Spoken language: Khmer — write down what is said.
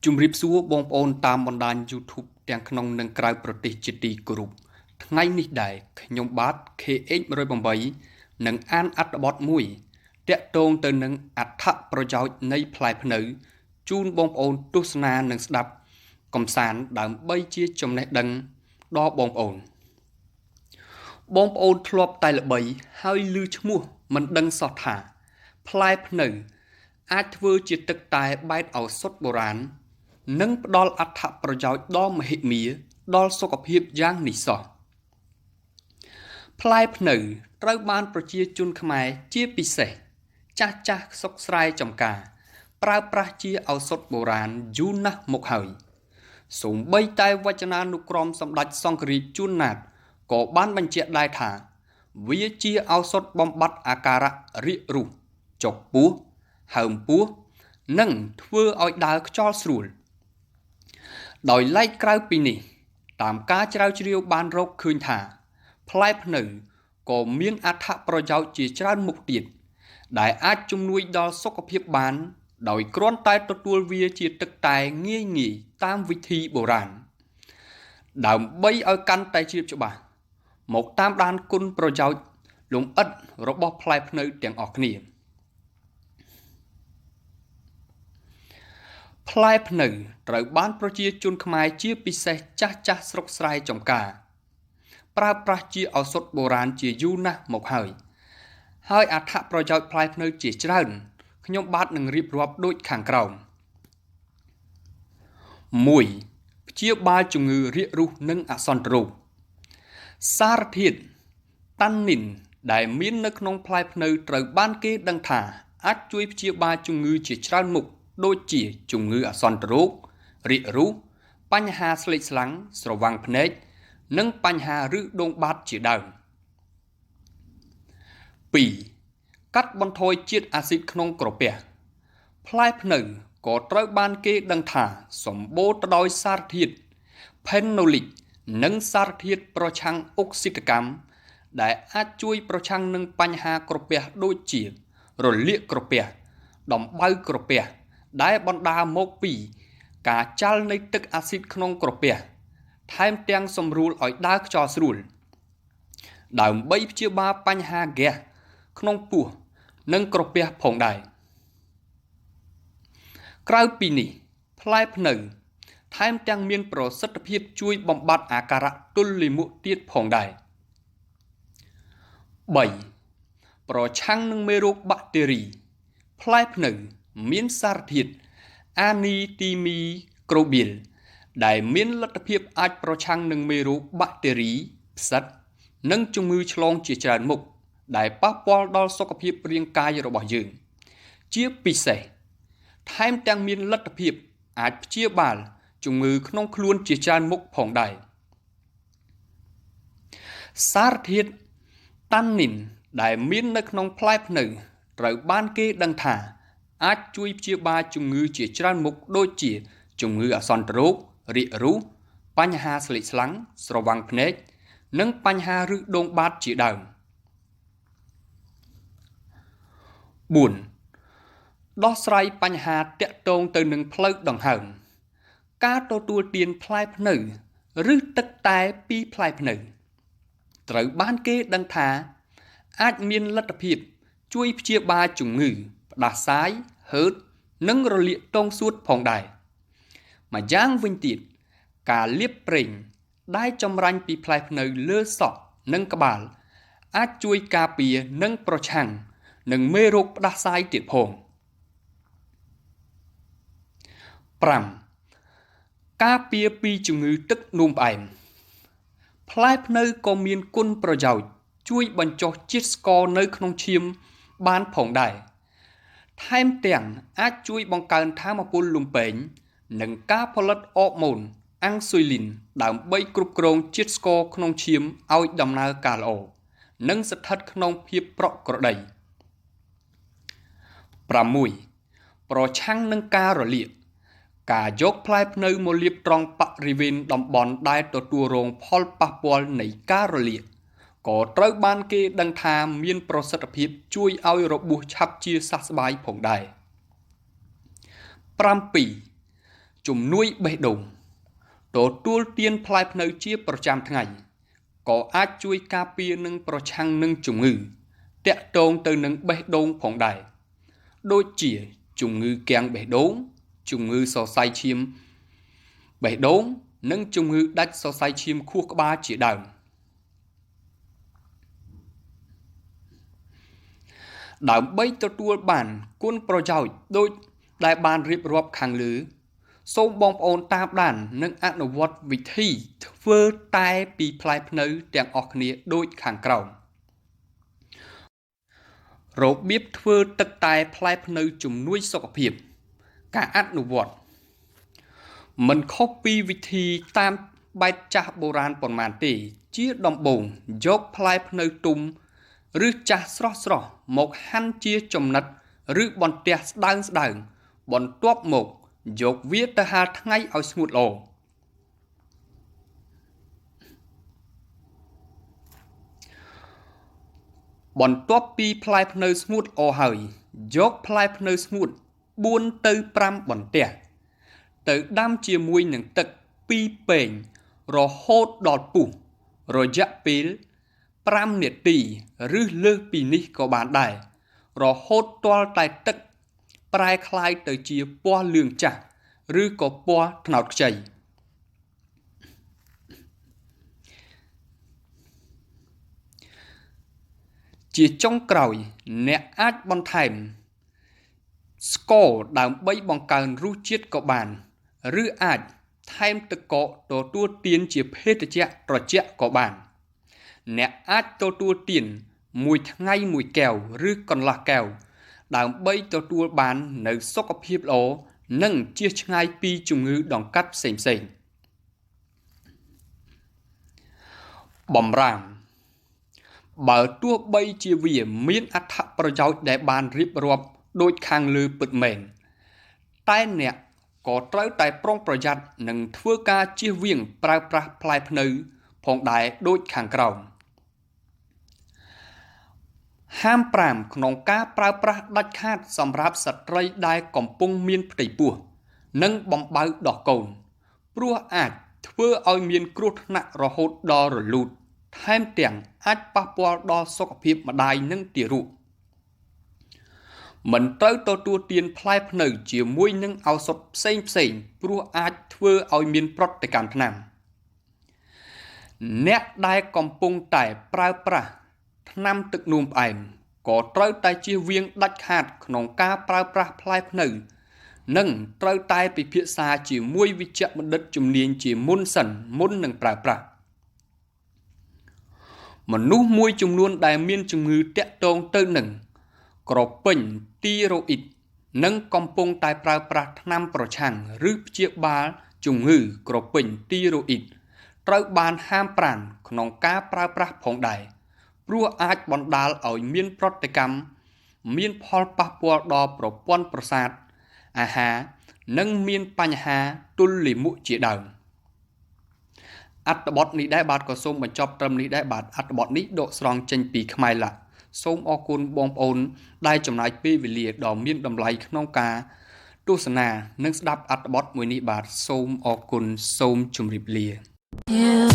ជំរាបសួរបងប្អូនតាមបណ្ដាញ YouTube ទាំងក្នុងនិងក្រៅប្រទេសជាទីគោរពថ្ងៃនេះដែរខ្ញុំបាទ KH108 នឹងអានអត្ថបទមួយទាក់ទងទៅនឹងអត្ថប្រយោជន៍នៃផ្លែព្នៅជូនបងប្អូនទស្សនានិងស្ដាប់កម្សាន្តដើម្បីជាចំណេះដឹងដល់បងប្អូនបងប្អូនធ្លាប់តែល្បីហើយឮឈ្មោះមិនដឹងសោះថាផ្លែព្នៅអាចធ្វើជាទឹកតែបែបឱសថបុរាណនិងផ្ដល់អត្ថប្រយោជន៍ដ៏មហិមាដល់សុខភាពយ៉ាងនេះសោះផ្លែព្នៅត្រូវបានប្រជាជនខ្មែរជាពិសេសចាស់ចាស់ស្រុកស្រែចម្ការប្រើប្រាស់ជាឱសថបុរាណយូរណាស់មកហើយសូម្បីតែវចនានុក្រមសម្ដេចសង្ឃរាជជួនណាតក៏បានបញ្ជាក់ដែរថាវាជាឱសថបំបត្តិអាការៈរាគរូសចុកពោះហើមពោះនិងធ្វើឲ្យដើរខ្យល់ស្រួលដោយឡែកក្រៅពីនេះតាមការជ្រាវជ្រាវបានរកឃើញថាផ្លែព្នៅក៏មានអត្ថប្រយោជន៍ជាច្រើនមុខទៀតដែលអាចជំនួយដល់សុខភាពបានដោយគ្រាន់តែទទួលវាជាទឹកតែងាយងាយតាមវិធីបុរាណដើម្បីឲ្យកាន់តែជ្រាបច្បាស់មកតាមដានគុណប្រយោជន៍លម្អិតរបស់ផ្លែព្នៅទាំងអស់គ្នាផ្លែព្នៅត្រូវបានប្រជាជនខ្មែរជាពិសេសចាស់ចាស់ស្រុកស្រែចម្ការប្រើប្រាស់ជាឱសថបុរាណជាយូរណាស់មកហើយហើយអត្ថប្រយោជន៍ផ្លែព្នៅជាច្រើនខ្ញុំបាទនឹងរៀបរាប់ដូចខាងក្រោម1ព្យាបាលជំងឺរាគរូសនិងអាសន្នរោគសារធាតុតាន់នីនដែលមាននៅក្នុងផ្លែព្នៅត្រូវបានគេដឹងថាអាចជួយព្យាបាលជំងឺជាច្រើនមុខដូចជាជំងឺអាសន្នរោគរាគរូសបញ្ហាស្លេកស្លាំងស្រវាំងភ្នែកនិងបញ្ហាឫសដូងបាតជាដើម2កាត់បន្ថយជាតិអាស៊ីតក្នុងក្រពះផ្លែព្នៅក៏ត្រូវបានគេដឹងថាសម្បូរទៅដោយសារធាតុផេណូលិកនិងសារធាតុប្រឆាំងអុកស៊ីតកម្មដែលអាចជួយប្រឆាំងនឹងបញ្ហាក្រពះដូចជារលាកក្រពះដំបៅក្រពះដែលបណ្ដាលមកពីការចាល់នៃទឹកអាស៊ីតក្នុងក្រពះថែមទាំងសម្រួលឲ្យដើរខ្យល់ស្រួលដើម្បីព្យាបាលបញ្ហាហ្គាសក្នុងពោះនិងក្រពះផងដែរក្រៅពីនេះផ្លែព្នៅថែមទាំងមានប្រសិទ្ធភាពជួយបំបត្តិអាការៈទល់លាមកទៀតផងដែរ3ប្រឆាំងនឹងមេរោគបាក់តេរីផ្លែព្នៅមានសារធាតុអានីទីមីក្រូបៀលដែលមានលទ្ធភាពអាចប្រឆាំងនឹងមេរោគបាក់តេរីផ្សិតនិងជំងឺឆ្លងជាច្រើនមុខដែលប៉ះពាល់ដល់សុខភាពរាងកាយរបស់យើងជាពិសេសថែមទាំងមានលទ្ធភាពអាចព្យាបាលជំងឺក្នុងខ្លួនជាច្រើនមុខផងដែរសារធាតុតាន់នីនដែលមាននៅក្នុងផ្លែព្នៅត្រូវបានគេដឹងថាអាចជួយព្យាបាលជំងឺជាច្រើនមុខដូចជាជំងឺអាសន្នរោគរាគរូសបញ្ហាស្លេកស្លាំងស្រវាំងភ្នែកនិងបញ្ហាឫសដូងបាតជាដើម4ដោះស្រាយបញ្ហាទាក់ទងទៅនឹងផ្លូវដង្ហើមការទទួលទានផ្លែព្នៅឬទឹកតែពីផ្លែព្នៅត្រូវបានគេដឹងថាអាចមានលទ្ធភាពជួយព្យាបាលជំងឺផ្ដាសាយហឺតនិងរលាកទងសួតផងដែរម្យ៉ាងវិញទៀតការលាបប្រេងដែលចម្រាញ់ពីផ្លែព្នៅលើសក់និងក្បាលអាចជួយការពារនិងប្រឆាំងនឹងមេរោគផ្ដាសាយទៀតផង5ការពារពីជំងឺទឹកនោមផ្អែមផ្លែព្នៅក៏មានគុណប្រយោជន៍ជួយបញ្ចុះជាតិស្ករនៅក្នុងឈាមបានផងដែរថែមទាំងអាចជួយបង្កើនថាមពលលំពែងនិងការផលិតអរម៉ូនអាំងស៊ុយលីនដើម្បីគ្រប់គ្រងជាតិស្ករក្នុងឈាមឲ្យដំណើរការល្អនិងស្ថិតក្នុងភាពប្រក្រតី6ប្រឆាំងនឹងការរលាកការយកផ្លែព្នៅមកលាបត្រង់បរិវេណតំបន់ដែលទទួលរងផលប៉ះពាល់នៃការរលាកក៏ត្រូវបានគេដឹងថាមានប្រសិទ្ធភាពជួយឲ្យរបួសឆាប់ជាសះស្បើយផងដែរ7 ជំនួយបេះដូងទទួលទានផ្លែព្នៅជាប្រចាំថ្ងៃក៏អាចជួយការពារនិងប្រឆាំងនឹងជំងឺទាក់ទងទៅនឹងបេះដូងផងដែរដូចជាជំងឺគាំងបេះដូងជំងឺសរសៃឈាមបេះដូងនិងជំងឺដាច់សរសៃឈាមខួរក្បាលជាដើមដើម្បីទទួលបានគុណប្រយោជន៍ដូចដែលបានរៀបរាប់ខាងលើសូមបងប្អូនតាមដាននិងអនុវត្តវិធីធ្វើតែពីផ្លែព្នៅទាំងអស់គ្នាដូចខាងក្រោមរបៀបធ្វើទឹកតែផ្លែព្នៅជំនួយសុខភាពការអនុវត្តមិនខុសពីវិធីតាមបែបចាស់បុរាណប៉ុន្មានទេជាដំបូងយកផ្លែព្នៅទុំឬចាស់ស្រស់ៗមកហាន់ជាចំណិតឬបន្ទះស្ដើងៗបន្ទាប់មកយកវាទៅហាលថ្ងៃឲ្យស្ងួតល្អបន្ទាប់ពីផ្លែព្នៅស្ងួតល្អហើយយកផ្លែព្នៅស្ងួត4ទៅ5បន្ទះទៅដាំជាមួយនឹងទឹក2ពែងរហូតដល់ពុះរយៈពេល5នាទីឬលើសពីនេះក៏បានដែររហូតទាល់តែទឹកប្រែក្លាយទៅជាពណ៌លឿងចាស់ឬក៏ពណ៌ត្នោតខ្ចីជាចុងក្រោយអ្នកអាចបន្ថែមស្ករដើម្បីបង្កើនរសជាតិក៏បានឬអាចថែមទឹកកកទទួលទានជាភេសជ្ជៈត្រជាក់ក៏បានអ្នកអាចទទួលទានមួយថ្ងៃមួយកែវឬកន្លះកែវដើម្បីទទួលបាននូវសុខភាពល្អនិងជៀសឆ្ងាយពីជំងឺដង្កាត់ផ្សេងៗបំរាមបើទោះបីជាវាមានអត្ថប្រយោជន៍ដែលបានរៀបរាប់ដូចខាងលើពិតមែនតែអ្នកក៏ត្រូវតែប្រុងប្រយ័ត្ននិងធ្វើការជៀសវាងប្រើប្រាស់ផ្លែព្នៅផងដែរដូចខាងក្រោមហាមប្រាមក្នុងការប្រើប្រាស់ដាច់ខាតសម្រាប់ស្ត្រីដែលកំពុងមានផ្ទៃពោះនិងបំបៅដោះកូនព្រោះអាចធ្វើឲ្យមានគ្រោះថ្នាក់រហូតដល់រលូតថែមទាំងអាចប៉ះពាល់ដល់សុខភាពម្ដាយនិងទារកមិនត្រូវទទួលទានផ្លែព្នៅជាមួយនឹងឱសថផ្សេងៗព្រោះអាចធ្វើឲ្យមានប្រតិកម្មថ្នាំអ្នកដែលកំពុងតែប្រើប្រាស់ថ្នាំទឹកនោមផ្អែមក៏ត្រូវតែជៀសវាងដាច់ខាតក្នុងការប្រើប្រាស់ផ្លែព្នៅនិងត្រូវតែពិភាក្សាជាមួយវេជ្ជបណ្ឌិតជំនាញជាមុនសិនមុននឹងប្រើប្រាស់មនុស្សមួយចំនួនដែលមានជំងឺទាក់ទងទៅនឹងក្រពេញទីរ៉ូអ៊ីតនិងកំពុងតែប្រើប្រាស់ថ្នាំប្រឆាំងឬព្យាបាលជំងឺក្រពេញទីរ៉ូអ៊ីតត្រូវបានហាមប្រាមក្នុងការប្រើប្រាស់ផងដែរព្រោះអាចបណ្ដាលឲ្យមានប្រតិកម្មមានផលប៉ះពាល់ដល់ប្រព័ន្ធប្រសាទអាហារនិងមានបញ្ហាទល់លាមកជាដើមអត្ថបទនេះដែរបាទក៏សូមបញ្ចប់ត្រឹមនេះដែរបាទអត្ថបទនេះដកស្រង់ចេញពីខ្មែរឡាក់សូមអរគុណបងប្អូនដែលចំណាយពេលវេលាដ៏មានតម្លៃក្នុងការទស្សនានិងស្ដាប់អត្ថបទមួយនេះបាទសូមអរគុណសូមជម្រាបលា Yeah.